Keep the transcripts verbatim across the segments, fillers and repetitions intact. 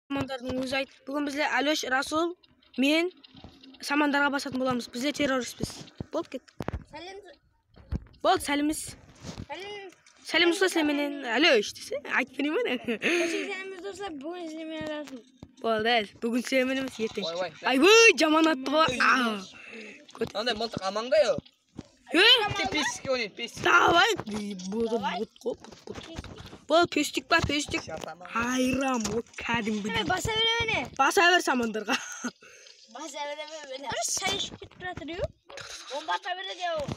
Samandardıń ózi ayt. Búgin bizler Alyosh, Rasul, men Samandarǵa basatın bolamız. Bizler terroristpiz. Bolıp kettik. Sálem. Boldı, sálemiz. Sálem. Sálem, usta, sizler menen Alyosh dese, aytıp bereyim be? Hosh keldińiz, doslar. Búgin sizler menen Rasul. Boldı, búgin sizler menen emes, erteń. Oy, oy. Ay, oy, jaman attı ǵoy. Aa. Anday mıltıq amańda ya. He? Tek pestikke oynaydı, pestik. Davay. Boldı, boldı, boldı. Bol, pestik pa, pestik? Japaman. Hayram, o kádimgidey. Mine, basa bereme. Basa ber Samandırǵa. Basa bereme mine. Bir say iship ketip turatır, yo. Bomba ata beredi ya o.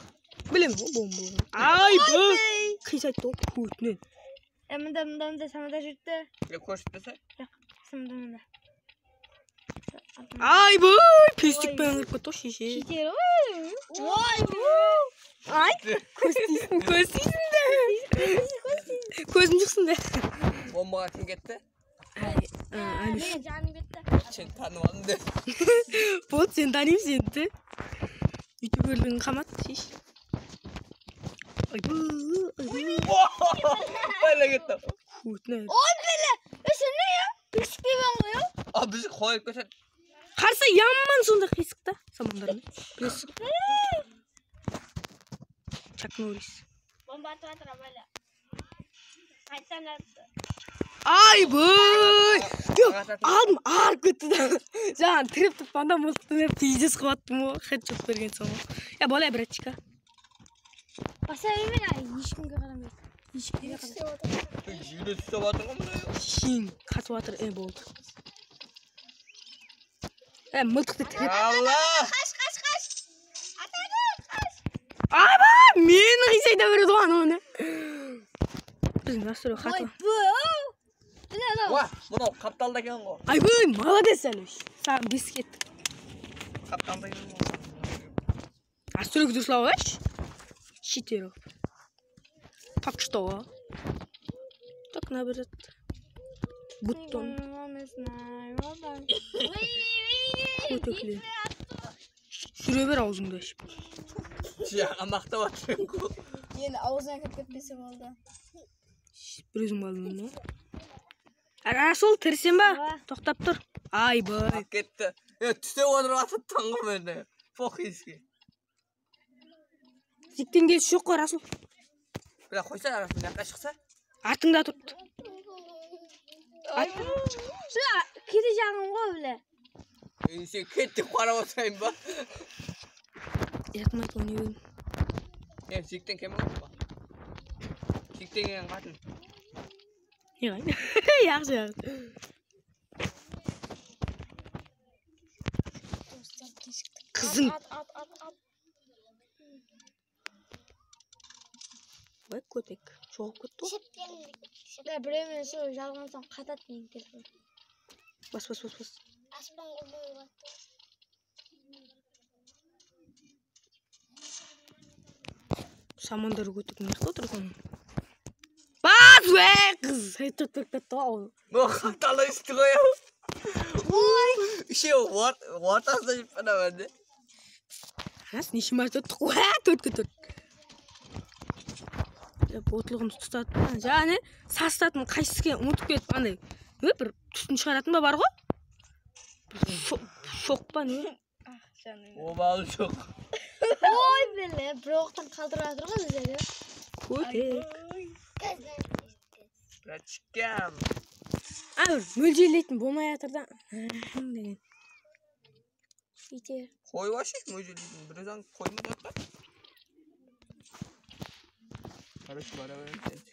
Bilem, o bomba. Ay, bu. Qıysaydı o kótinen. E, mında, mında, mında, Samandar júripti. Ya, kórsetpese? Joq, mında, mında. Ay, bu. Pestik penen urıp ketti ǵoy, sheshe. Keter ǵoy. Oy. Ay, kóz tiysin, kóz tiysin de. Kózim shıqsın de. Bombaǵa kim ketti? Ay, a, Alyosh. Men janım ketti. Seni tanıp aldım de. Boldı, seni tanıymız endi. Youtuberligiń qamat, shesh. Ay, bu, ay, bu. Bayla ketti. Kótine. Oy, bele. E, sen ne ya? Púrsikpeymen ǵoy, ya. A, bizi qoyıp ketedi. Qarsa yaman sonda qıysıqta samandarmen. Bilesiz. Chak Norris. Bomba atıp atır, abayla. Qayttan attı. Ay, boy! Yoq, aldım, arıp ketti da. Jańa tirep turıppan da, mıltıqtı men pizdes qılıp attım ǵoy, headshot bergen soń. Ya, bolay, bratchika. Basa berme, ay, eshkimge qaramay. Eshkimge qaramay. Júre túsip atır ǵoy mına. Shing, qatıp atır, e, boldı. E, mıltıqtı tirep. Allah! Qash, qash, qash! Atadı, qash! Ayba, meni qıysayta beredi ǵoy anaw ne. Biziń nastroy xatı. Oy, bu! Mine anaw. Wa, mınaw qaptalda eken ǵoy. Aybay, молодец, Alyosh. Saǵan bes kettik. Qaptalda eken ǵoy. Настройка durıslap alayınshı. Читер. Так что? Так, набрать. Бутон. Kótekli. Júre ber, awzıńdı ashıp. Ya, maqtap atırman. Endi awzına kirip ketpese boldı. Bir ózim qaldım da. Rasul, tirisen ba? Awa. Toqtap tur. Aybay. Ap ketti. E, túsip otırıp atırıptan ǵoy mende. Похуйский. Zikten kelish joq ǵoy, Rasul. Bilá, qoysa, Rasul, mıyaqqa shıqsa. Artıńda turıptı. Ay, bu. Kete jaǵın ǵoy, bilá. Endi sen ket dep qarap otırayın ba? Yatmay oynay berdim. E, zikten kelmey otır ma? Zikten kelgen qatın. Yaq, yaq. Qızım. At, at, at, at. Vay, kópek. Joǵıp ketti ǵoy. Ya, biremen sol jalǵan soń qatadı meniń telefon. Bas, bas, bas, bas. Aspan qoldan urıp attı. Samandar kótik ne qılıp otır eken? Bas, wey, qız! Headshot berip ketti ǵoy. Mınaw qaptalda ústi ǵoy. Oy! Úshew ort-, ortasında júrip pana mende. Anası neshe márte uttıq? Wá, tórtke tórt. Ya, botlıǵımız tutadı. Jáne sasıtatın qaysısı eken umıtıp ketip, anday. Ne, bir túsin shıǵaratın ba bar ǵoy? Sho-, shoq pa ne? Ah, janım. Obalı joq. Oy, bele, bir oqtan qaldırıp atır ǵoy bizlerdi. Kótek. Bratchikam. A, bir móljeleytin bolmay atır da. Degen. Jete. Qoyıp ashı, móljeleytin. Birden qoyma da. Короче, bara beremiz endi.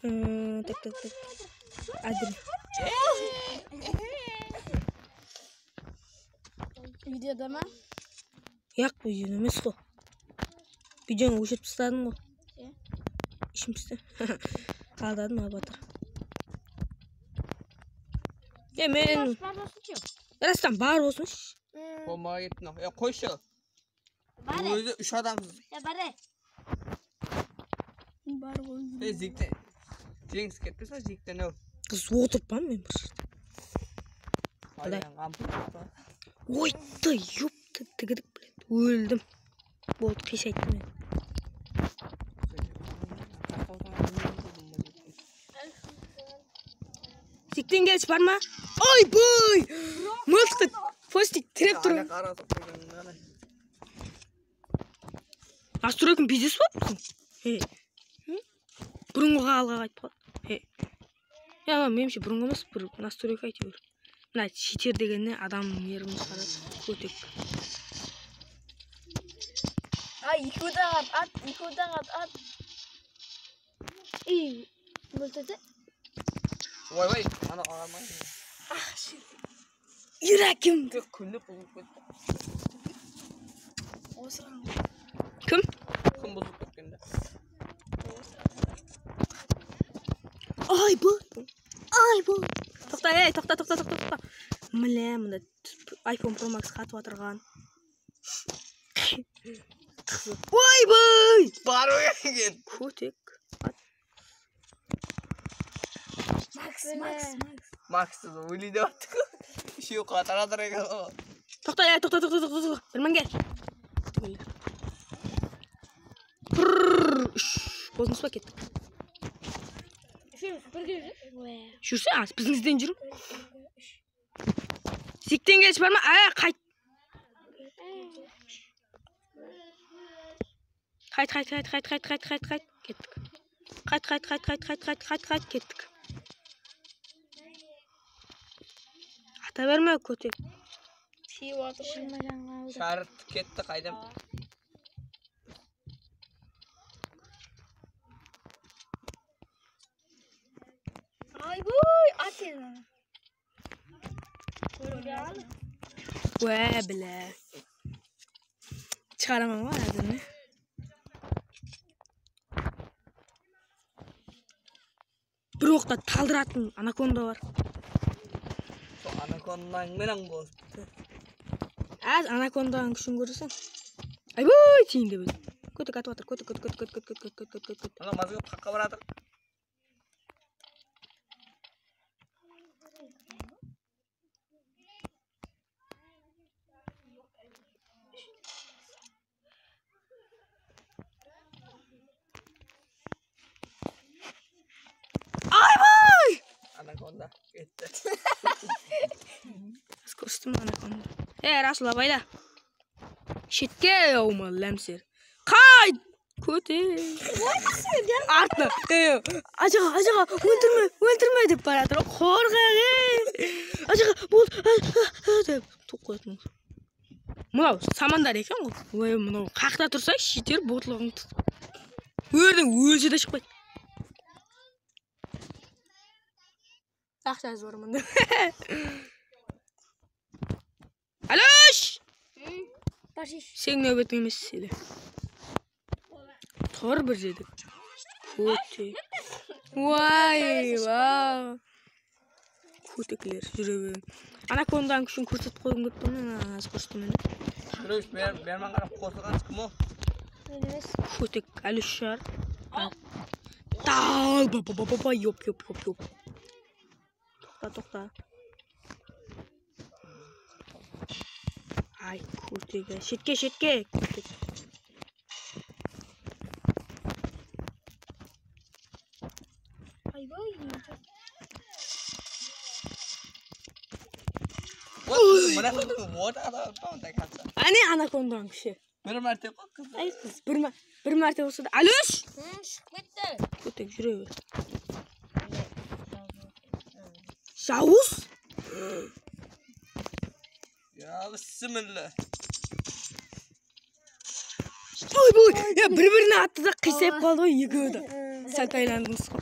Ee, tak, tak, tak. Adil. Videoda ma? Yaq, videoda emes ǵo. Videonı óshirip tasladım ǵo. Iya. Ishim pisti. Qaldadım abatır. Ya men. Bar bolsın, bar bolsın. Hmm. Bolmaǵan kettim. Ya qoyshı. Bare. Ózi úsh adamsız. Ya bare. Bar ǵoy. Ey, zikte. Jeńis ketpese, zikte ne? Qız, otırıppan men bir jerde. Qalay? Oy, da, yuptı, tigidik bilen. Óldim. Boldı, qıysayttım men. Sekten kelip bar ma? Oy boy! Mıltıq! Fostik tirep tur. Nastroykin biznes bolıpsın. Hey. Burınǵıǵa alǵa qaytıp qaldı. Hey. Ya, menimshe burınǵı emes, bir nastroyka áytewir. Mına cheater degenne adam nervin shıǵaradı. Kótek. Ay, ekewdi at, at, ekewdi at, at. Ey, mıltıdı. Vay, vay, ana alamay. Ah, shit. Yúregim. Kúnlik buzılıp ketti. Kim? Kún buzılıp ketkende. Ay, bu. Ay, bu. Toqta, ey, toqta, toqta, toqta, toqta. Mine, mında iPhone Pro Max qatıp atırǵan. Oy, boy! Barıp eken. Kótek. Max, Max, Max. Max dedi, óley dep attı. Úshewi qatar atır eken ǵoy. Toqta, ya, toqta, toqta, toqta, toqta. Birman kel. Pırrrr, úsh. Bozımız ba kettik? Úshewimiz birge júr. Júrse, az, biziń izden júriń. Sekten kelip bar ma? Á, qayt. Qayt, qayt, qayt, qayt, qayt, qayt, qayt, qayt, kettik. Qayt, qayt, qayt, qayt, qayt, qayt, qayt, qayt, kettik. Ata berme, kótek. Shıyıp atır. Sharıp ketti, qaydam. Ay, boy, at edi. Wá, bile. Shıǵaraman ǵoy házir. Bir oqta taldıratın anakonda bar. Sol anakondań menen qosıptı. Az anakondanıń kúshin kóreseń. Ay, boy, tiyin dep edi. Kótek atıp atır, kótek, kótek, kótek. Ana mazgóp qaqqa baratır. Ay, boy! Anakonda ketti. Biz kórsem anakonda. Ey, Rasul, abayla. Shetke, yawma, lámser. Qayt! Kóte. Artına. Ey, ajaǵa, ajaǵa, óltirme, óltirme dep baratır. Qorqaq, ey. Ajaǵa, bol, a, a, a, dep tuwıp qoyatın. Mınaw samandar eken ǵoy. Oy, mınaw qaqta tursa, shiter botlıǵın tut. Órden ólse de shıqpaydı. Aqsha zor mında. Alyosh! Seniń náwbetiń emes ele. Tur bir jerde. Kóte. Way, wow. Kótekler júre ber. Anakondanıń kúshin kórsetip qoyǵım kelip tur, mına, az kórsetemen de. Alyosh, ber, berman qarap qosılǵan kim ol? Men emes. Kótek, Alyosh shıǵar. Dal, ba, ba, ba, ba, ba, yop, yop, yop, yop. Toqta, toqta. Ay, kótege. Shetke, shetke. Ay, boy. What? Mına what? Áne anakondanıń kúshi. Bir márte qo, qız. Ay, qız, bir már-, bir márte ursa da. Alyosh! Hı, shıǵıp ketti. Kótek júre ber. Jawız! Ya, bismillah. Oy, boy! Ya, bir-birine attı da qıysayıp qaldı ǵoy, ekewi de. Sál aylandıńız ǵoy.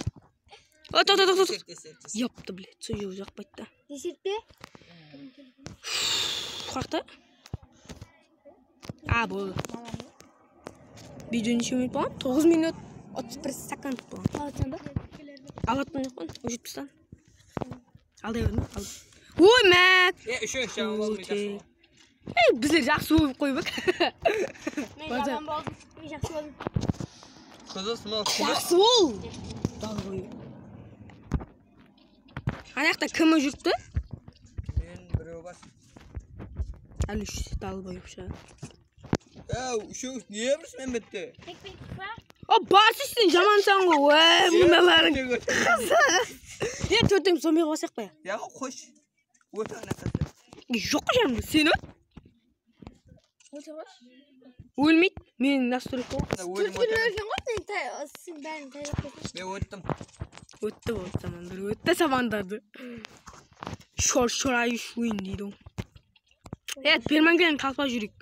Ot, ot, ot, ot, ot. Yaptı, блядь, sol jaqpaydı da. Desertpe? Qaqta. A, boldı. Video neshe minut bolǵan? Toǵız minut otız bir sekund bolǵan. Alatın ba? Alatın joq pa? Jetpis tan. Alday berme, al. Oy, Mak! E, úshewi, úshewi almay. Ey, bizler jaqsı bolıp qoyıp edi. Men jaman boldım. Men jaqsı boldım. Qızı smol. Jaqsı bol. Dalboy. Ana jaqta kim júripti? Men birew bar. Alyosh, dalboyıpsha. Ew, úshew ne bir Mehmette? Tek-tek pa? O, barsı sen jamansań ǵoy. Oy, mınalarıń. Ya, tórtewimiz zombiǵa basayıq pa? Ya, qosh. Óte ana qızı. Joq, janım, sen ól. Óte ǵoy. Ólmeydi. Meniń nastroyka ǵoy. Ana, óldim, óte. Ólgen ǵoy, men tay-, siz bárin tayaq. Men óttim. Ótti ol samandardı. Ótti samandardı. Shor, shorayu shuin deydi ol. E, permangan talpa júrek.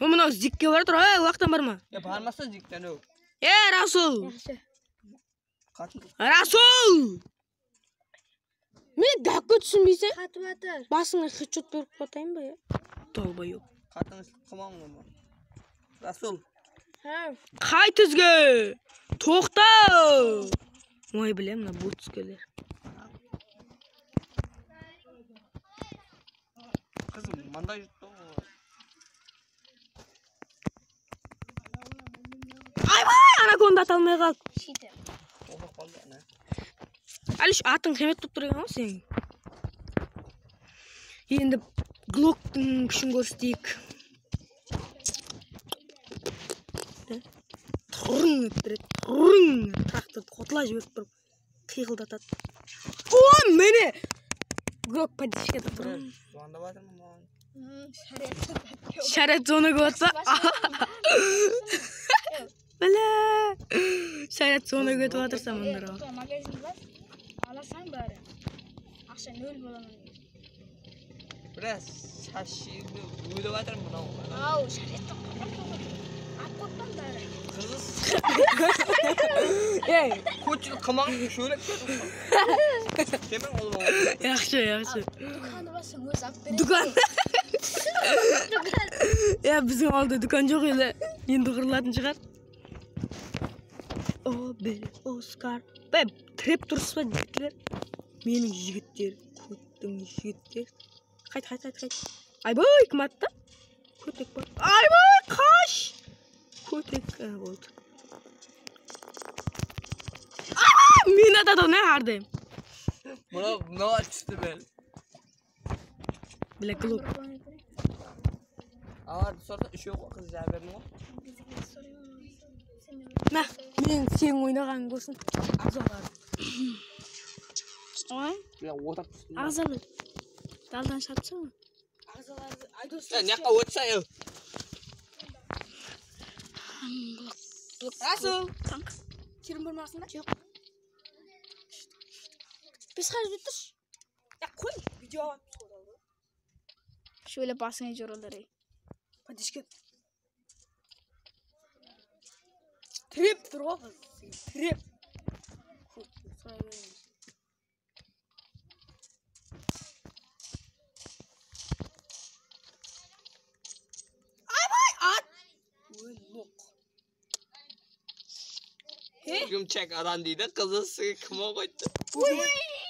O, mınaw zikke baratır. Ey, uaqtan barma. Ya, barmasa zikten ol. E, Rasul. Yaqshı. Qatın. Rasul! Men gápke túsinbeyseń. Qatıp atır. Basıńa xedshot berip atayın ba ya? Dolboyob. Qatın qılmań onı. Rasul. Ha. Qay tizge? Toqta! Oy, bilem, mına bul tizgeler. Qızım, mınday jurttan. Aybay, anakonda ata almay qaldı. Shiyte. Oxap qaldı ana. Alish, atıń qıymet bolıp tur eken ǵoy seniń. Endi Gloktıń kúshin kórseteyik. Turın ettiredi, turın. Traktordı qotla jiberip turıp. Qıyqıldatadı. O, mine! Glok podishka da turın. Zvondap atırman oǵan. Sháriyat zona kóp atsa. Bile. Sháriyat zona kóp atırsa mındır. Magazin bar. Alasań bári. Aqsha nol bolaman. Biraz shashıydı ólip atır mınaw. Aw, sháriyattan qorqıp. Ap qorqpan bári. Qızı. Ey, kochil qımań shólek. Kemen ol. Yaqshı, yaqshı. Dúkanı bassań ózi alıp beredi. Dúkan. Dúkan. Ya, biziń awılda dúkan joq ele. Endi qurılatın shıǵar. O, bir Oskar. Be, tirep turıs pa, jigitler? Meniń jigitler, kóttiń jigitler. Qayt, qayt, qayt, qayt. Aybay, kim attı? Kótek bar. Aybay, qash! Kótek, ha, boldı. Aybay, meni atadı ne hardayım. Mına, mına tústi men. Bile, Glok. Alardı sorsa, úshew qız jaberdim ǵoy. Mına, men seniń oynaǵanıń kórsin. Aǵzalar. Oy. Bile, otırıp tústim. Aǵzalar. Daldan shapsań. Aǵzalardı, Aydos. Ya, ne jaqqa ótse, ya? Rasul. Tank. Kirim bolmasın ba? Joq. Biz házir turıs. Ya, qoy, video alamız. Shóyle basıńa jorallar, ey. Podishka. Tirep tur ǵoy qız. Tirep. Aybay, at. Ól, loq. He? Ógimshek adam deydi, qızı sizge kim oqıydı?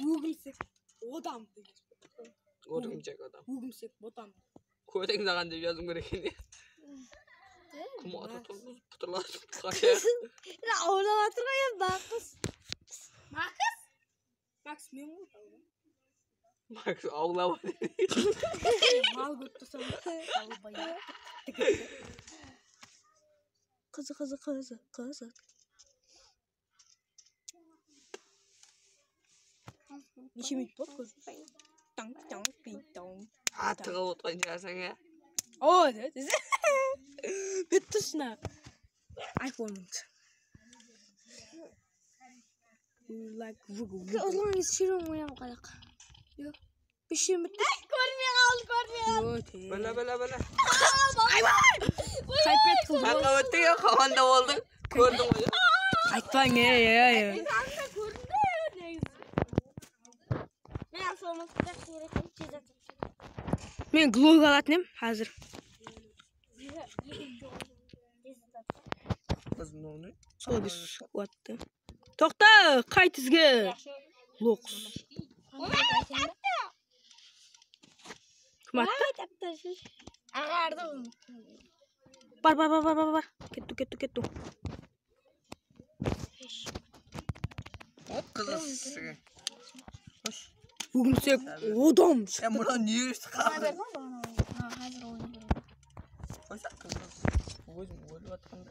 Ógimsek. Odam. Ógimshek adam. Ógimsek, odam. Kótiń saǵan dep jazıw kerek eken, ya. Kim atı turmız, pıtırlatıp qasha. Awlap atır ǵoy, ya, Markus. Markus? Maks, men ǵoy. Maks, awlap atır. Mal kórip tursań, awlabay. Qızı, qızı, qızı, qızı. Neshe minut boldı kórip? Tań, tań, ping, tań. A, tıǵıp otqan shıǵarsań, ya. O, de, de. Bitti shına. iPhone. Like, vugu, vugu. Uzun sürüm oynaw qaraq. Yoq. Beshshe minut. Kórmey qaldı, kórmey qaldı. Bala, bala, bala. Aybay! Qaypet qıldı. Arqa ótti, ya, qawanda boldı. Kórdiń ǵoy. Aytpań, ey, ey, ey. Ekranda kórindi, negizi. Men asılmasa kerek, tez atırıp. Men Glok alatın em házir. Biz ne? Sol bir squattı. Toqta, qay tizge? Loqs. Kim attı? Aǵardı. Bar, bar, bar, bar, bar, bar. Kettu, kettu, kettu. Hop, qızı sizge. Ógimsek odam. Ya, mına ne qaldı? Házir oyın. Qoysa, qızı. Ózim ólip atqanda.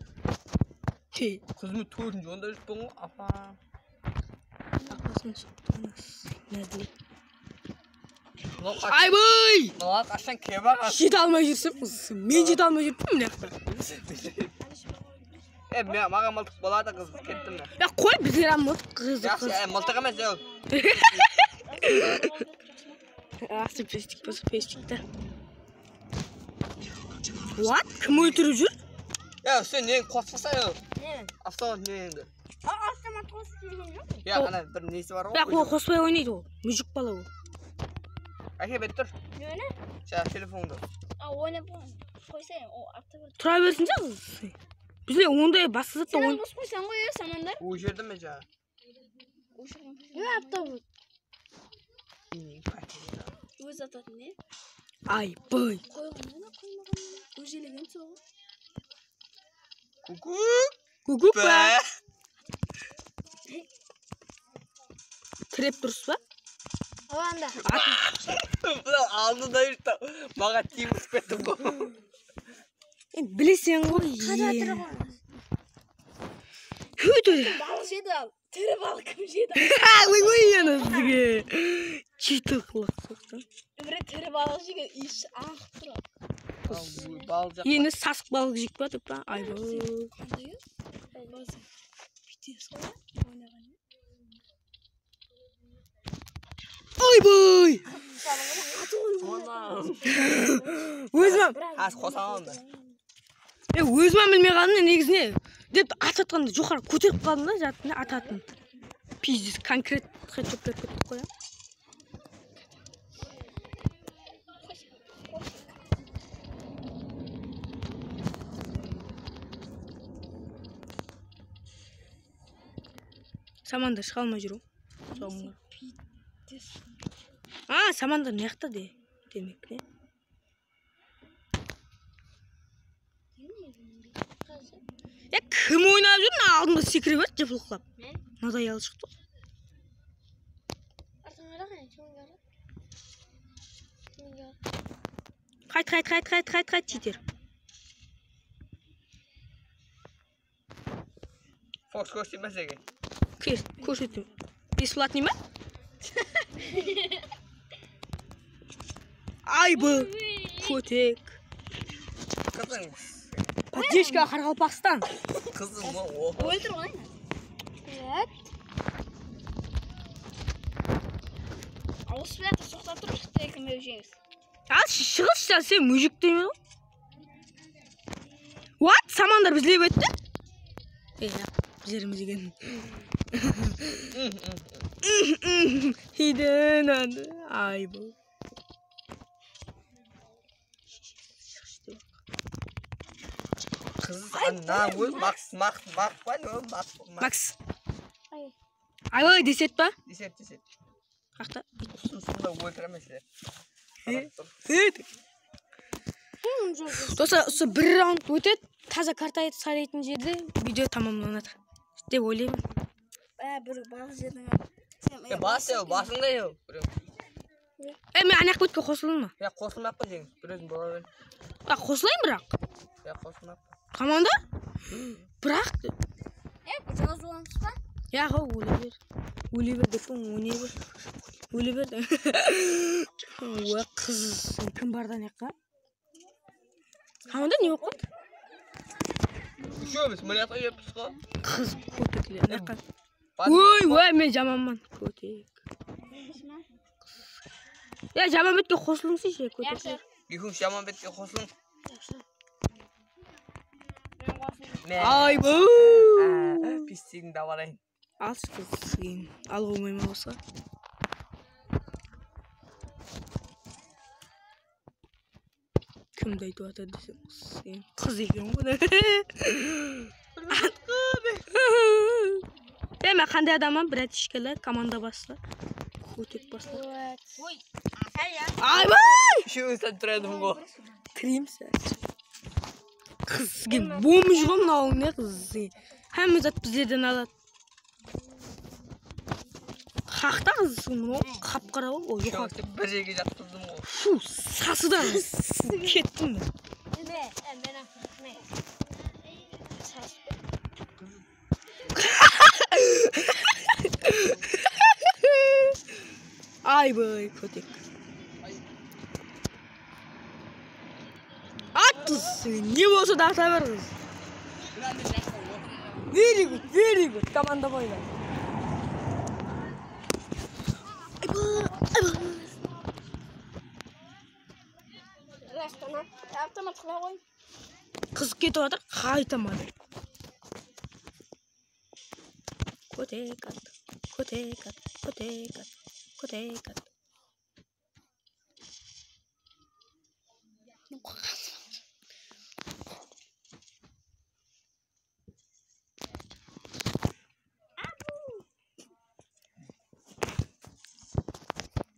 Hey. Qızım, tórtinshi onda júrippiń ǵoy, apa. Aqlasın, nádile. Aybay! Mınalar qashan kebe aǵa? Jete almay júrsem, men jete almay júriptin mına jaqta. E, men, maǵan mıltıq boladı, qız, kettim men. Ya qoy, bizler hám mıltıq, qız, Jaqsı, qız. E, mıltıq emes, ol. Jaqsı, pestik bolsa, pestikti. What? Kim óltirip júr? Ya, sen neni qospasań, ya? Ne? Avtomat ne endi? Ha, avtomat qosıp júrgen joq. Ya, ana bir nesi bar ǵoy. Biraq ol qospay oynaydı ol. Mújik bala ol. Áke, bet tur. Neni? Jańa telefondı. A, oynap qoysayın, o avtomat. Tura bersin, jańa. Bizler onday basqa zatta. Sen oyn- bos qoysań ǵoy, ya, Samandar. Óshirdim men jańa. Ne avtobus? Ózi atatın ne? Ay, boy. Qoyǵan ne, qoymaǵan ne? Ójelegen soǵı. Kukuk. Kukuk pa? Tirep durıs pa? Alanda. Mına aldında júrdi, maǵan tiyip ushıp ketti ǵoy. Endi bileseń ǵoy. Qada turǵan. Húydi. Balıq jedi al. Tiri balıq kim jedi? Oy, oy, ana sizge. Jeti qulaq soqtı. Biri tiri balıq jegen, ish aǵıp turadı. Al, balıq jaqpa. Endi sasıq balıq jeyik pa dep pa? Ay, bu. Qanday o? Balıq. Búytesi ǵoy, oynaǵan. Oybay! Ózim hám. Az qosaman da. E, ózim hám bilmey qaldım da, negizine. Dep at atqanda joqarı kóterip qaldım da, jatına atatın. Pizdec, konkret headshot berip kettik ǵoy, ya. Samandar shıǵa almay júr ǵoy. Sońına. A, Samandar mıyaqta de, demek, ne? Ya, kim oynap júr, mına aldımda sekire berdi, jıpılıqlap. Men? Mınaday alshıqtı. Qayt, qayt, qayt, qayt, qayt, qayt, jiter. Fox kórsetpesege. Kes, kórsettim. Бесплатный ma? Ay, bu kótek. Qızıń. Поддержка Qaraqalpaqstan. Qızıń, o, o. Óltir ǵoy. Evet. Awısıp jatır, toqtap tur, bitta eki mevjeńiz. Al, shıǵıs, sen mújik deymen ǵoy. What? Samandar bizlep ótti? E, ya, bizlerimiz eken. Hiden adı. Ay, bu. Qız, ana, ol Max, Max, Max pa ne ol? Max, Max. Max. Ay. Ay, ay, deset pa? Deset, deset. Qaqta. Usın suwda óltiremesler. He? Doslar, usı bir raund ótedi. Taza karta etip saraytın jerde video tamamlanadı dep oylayman. Bá, bir balıq jediń. E, bas ya, basıńda ya. E, men anaq betke qosıldım ma? Ya, qosılmaqpa, jeńiz. Bir óziń bola ber. Ya, qosılayın biraq. Ya, qosılmaqpa. Komanda? Biraq. E, jawız bolamız ba? Ya, ha, óle ber. Óle ber dep, oynay ber. Óle ber. Oy, qız, sen kim bardı anaqqa? Komanda ne bolıp qaldı? Úshewimiz mına jaqqa kelip turmız ǵoy. Qız, kótekler, anaqqa. Oy, oy, men jamanman, kótek. Ya, jaman betke qosılıńsızshı, kótekler. Ekewińiz jaman betke qosılıń. Ay, bu. Pistigińdi alayın. Al, qız, al, qoymayman bolsa. Kimdi aytıp atır desem, qız eken ǵoy. E, men qanday adamman, bratishkalar, komanda basla. Kótek basla. Oy. Aybay! Úshewin sál turadım ǵoy. Kireyim sál. Qız eken, bomj ǵoy mınaw, ne qız eken. Hámme zat bizlerden aladı. Qaqta qızısın, mınaw qap-qara ǵoy, ol joqarı. Bir jerge jatqızdım ǵoy. Fu, sasıdan kettim men. Ne? E, men ne? Sas. Ay bay, kótek. At qız, ne bolsa da ata ber qız. Very good, very good, komanda boylar. Ay bay, ay bay. Rastana, avtomat qıla qoy. Qız ketip atır, qaytamadı. Kótek at, kótek at, kótek at, kótek at.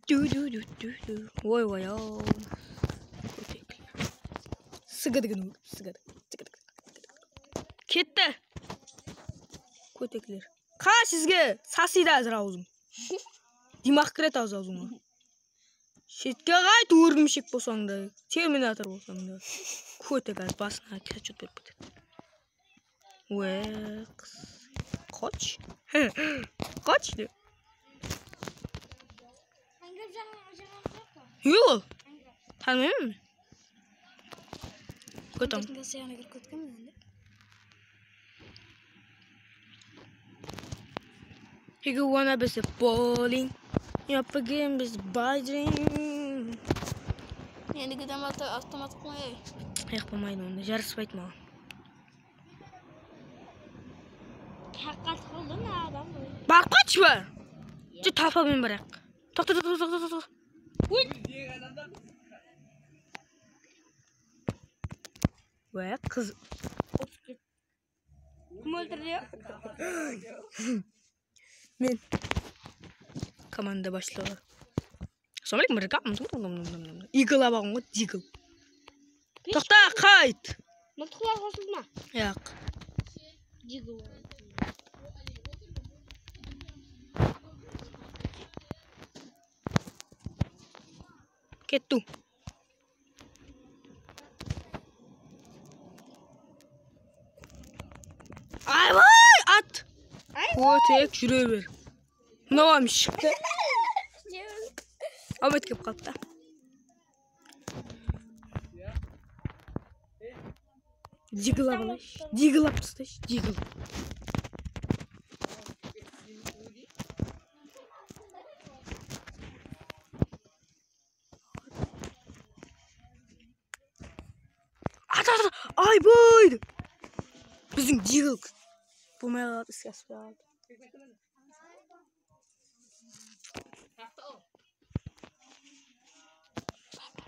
Dú, dú, dú, dú, dú. Oy, oy, oy. Sıgıdıgın, sıgıdıgın, sıgıdıgın. Ketti. Kótekler. Qa sizge sasıydı házir awzıń. Dimaq kiredi awzıńa. Shetke qayt, órgimshek bolsań da, terminator bolsań da. Kótek, házir basına kachot berip ketedi. Oy, qız. Qoch. Qoch de. Yoq. Tanımayman men. Kótem. He, you wanna be the bowling. You're begin with bowling. Endigi de avtomat qoy. Yoq, bolmaydı onda, jarıspaydı maǵan. Haqqat qıldı ma adam? Barıp qaytshı ba? Júr, tapa men barayıq. Toqta, toqta, toqta, toqta. Uy. Wá, qız. Kim óltirdi? Men. Komanda baslıǵı. Assalamu aleykum, bratан. Igl abaǵın ǵoy, digl. Toqta, qayt. Mıltıqlar qosıldı ma? Yoq. Digl. Kettim. Ay, vay, at. Ay, o, vay. Tek júre ber. Mınawam shıqtı. Amet kelip qalıptı. Digl alayıq. Digl alıp tastayıq. Digl. At, at, at. Ay, boydı. Biziń digl bolmay qaldı, iske aspay qaldı.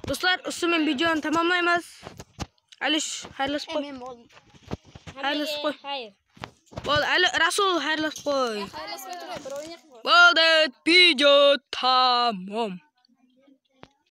Doslar, usınıń menen videonı tamamlaymız. Alish, xayırlasıp qoy. Xayırlasıp qoy. Xayır. Bol, Ali, Rasul, xayırlasıp qoy. Boldı, video tamam.